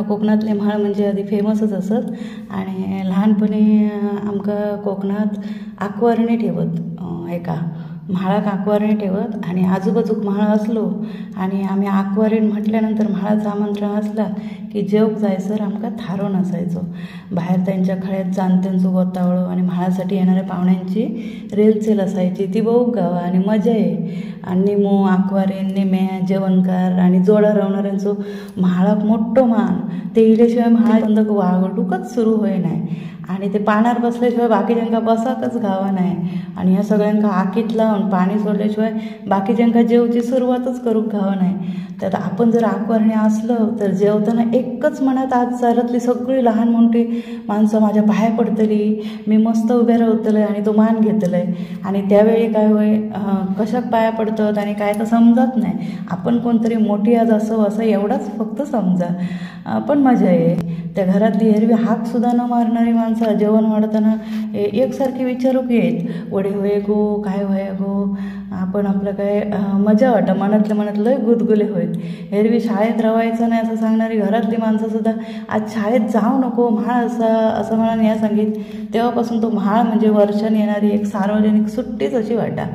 कोकणातले म्हाळ म्हणजे आदी फेमसच असत. आणि लहानपणी आमकां कोकणात आकवारणी ठेवत, एका म्हाळाक आकवारणी ठेवत आणि आजूबाजूक म्हाळ असलो आणि आम्ही आकवारीण म्हटल्यानंतर म्हाळाचं आमंत्रण असला की जेवक जायसर आमकां थारो नसायचो. बाहेर त्यांच्या खळ्यात जाणत्यांचो गोतावळो आणि म्हाळासाठी येणाऱ्या पाहुण्यांची रेलचेल असायची, ती बघूक गावा आणि मजा ये. आणि निमो आकवारीन निम्या जेवणकार आणि जोडा रावणाऱ्यांचो म्हाळाक मोठो मान, ते इल्याशिवाय म्हाळा बंदक वागणूकच सुरू होय नाही. आणि ते पानार बसल्याशिवाय बाकीच्यांका बसाकच गावा नाही. आणि ह्या सगळ्यांका आकीत लावून पाणी सोडल्याशिवाय बाकीच्यांका जेवची सुरुवातच करूक गावा नाही. त्यात आपण जर आकवारणी असलं तर जेवताना एकच मनात आज घरातली सगळी लहान मोठी माणसं माझ्या पाया पडतली, मी मस्त उभे रावतले आणि तो मान घेतलंय. आणि त्यावेळी काय होय, कशाक पाया पडतात आणि काय तर समजत नाही, आपण कोणतरी मोठी आज असं असं एवढाच फक्त समजा, पण मजा ये. त्या घरातली एरवी हाकसुद्धा न मारणारी माणसं जेवण वाढताना एकसारखी विचारूक येत, वडे होय गो, काय होय गो, आपण आपलं काय मजा वाटत, मनातल्या मनात लय गुदगुले होईत. एरवी शाळेत रवायचं नाही असं सांगणारी घरातली माणसंसुद्धा आज शाळेत जाऊ नको म्हाळ असा असं म्हणून या सांगीत. तेव्हापासून तो म्हाळ म्हणजे वर्षान येणारी एक सार्वजनिक सुट्टीच अशी वाटा,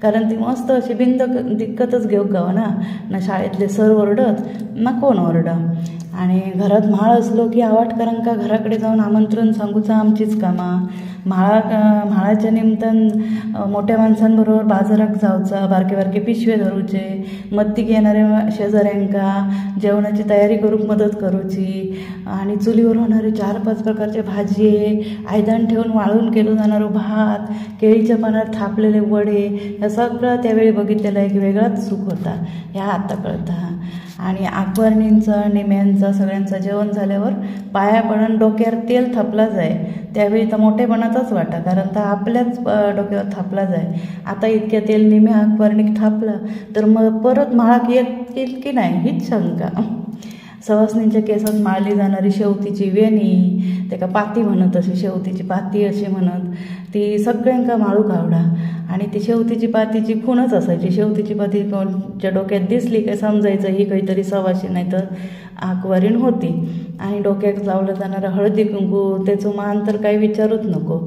कारण ती मस्त अशी बिंद दिक्कतच घेऊक गाव ना, ना शाळेतले सर ओरडत ना कोण ओरड. आणि घरात म्हाळ असलो की आवाटकरांका घराकडे जाऊन आमंत्रण सांगूचा आमचीच कामां. म्हाळाच्या निमतान मोठ्या माणसांबरोबर बाजाराक जावचा, बारके बारके पिशवे धरूचे, मत्तीक येणाऱ्या शेजाऱ्यांका जेवणाची तयारी करूक मदत करूची. आणि चुलीवर होणारे 4-5 प्रकारचे भाजये, आयदन ठेवून वाळून केलो जाणारो भात, केळीच्या पानात थापलेले वडे, ह्या सगळं त्यावेळी बघितलेला एक वेगळाच सुख होता, ह्या आता कळता. आणि आकवारणींचा निम्यांचा सगळ्यांचा जेवण झाल्यावर पाया पडून डोक्यावर तेल थापला जाय, त्यावेळी तर मोठेपणाचाच वाटा, कारण तर आपल्याच डोक्यावर थापला जाय. आता इतक्या तेल निम्या आकवारणीक थापलं तर मग परत म्हाळाक येतील की नाही हीच शंका. सवासणींच्या केसात माळली जाणारी शेवतीची वेणी, तेका पाती म्हणत, अशी शेवतीची पाती अशी म्हणत, ती सगळ्यांका माळूक आवडा. आणि ती शेवतीची पातीची खूणच असायची, शेवतीची पाती कोणच्या डोक्यात दिसली काय समजायचं ही काहीतरी सवाशी नाही तर आकवारीण होती. आणि डोक्यात लावलं जाणारं हळदी कुंकू त्याचं मान तर काही विचारूच नको.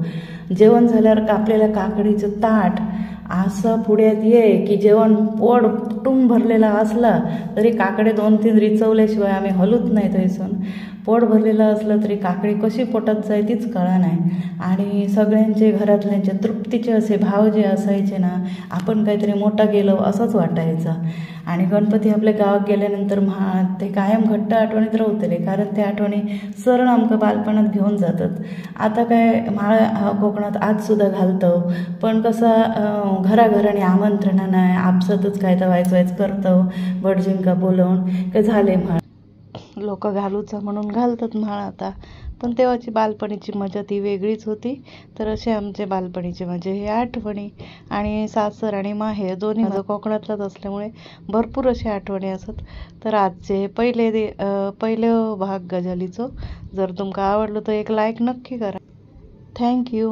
जेवण झाल्यावर कापलेल्या काकडीचं ताट असं पुढ्यात ये की जेवण पोट तुटून भरलेला असला तरी काकडे 2-3 रिचवल्याशिवाय आम्ही हलूच नाही थंयसून. पोट भरलेलं असलं तरी काकडी कशी पोटात जाय तीच कळा नाही. आणि सगळ्यांचे घरातल्यांचे तृप्तीचे असे भाव जे असायचे ना, आपण काहीतरी मोठा गेलो असंच वाटायचं. आणि गणपती आपल्या गावात गेल्यानंतर म्हाळ ते कायम घट्ट आठवणीत रावतले, कारण त्या आठवणी सरळ आमकां बालपणात घेऊन जातात. आता काय म्हाळ कोकणात आजसुद्धा घालतो, पण कसं घराघरांनी आमंत्रणा नाही, आपसातच काय तर व्हायचं व्हायचं करतो, भटजींका बोलवून काय झाले म्हाळ लोक घालूचा म्हणून घालतात म्हाळ आता, पण तेव्हाची बालपणीची मजा ती वेगळीच होती. तर असे आमचे बालपणीचे माझे हे आठवणी. आणि सासर आणि माहेर दोन्ही माझं कोकणातलंच असल्यामुळे भरपूर असे आठवणी असत. तर आजचे पहिले भाग गजालीचो जर तुमका आवडलो तर एक लाईक नक्की करा. Thank you.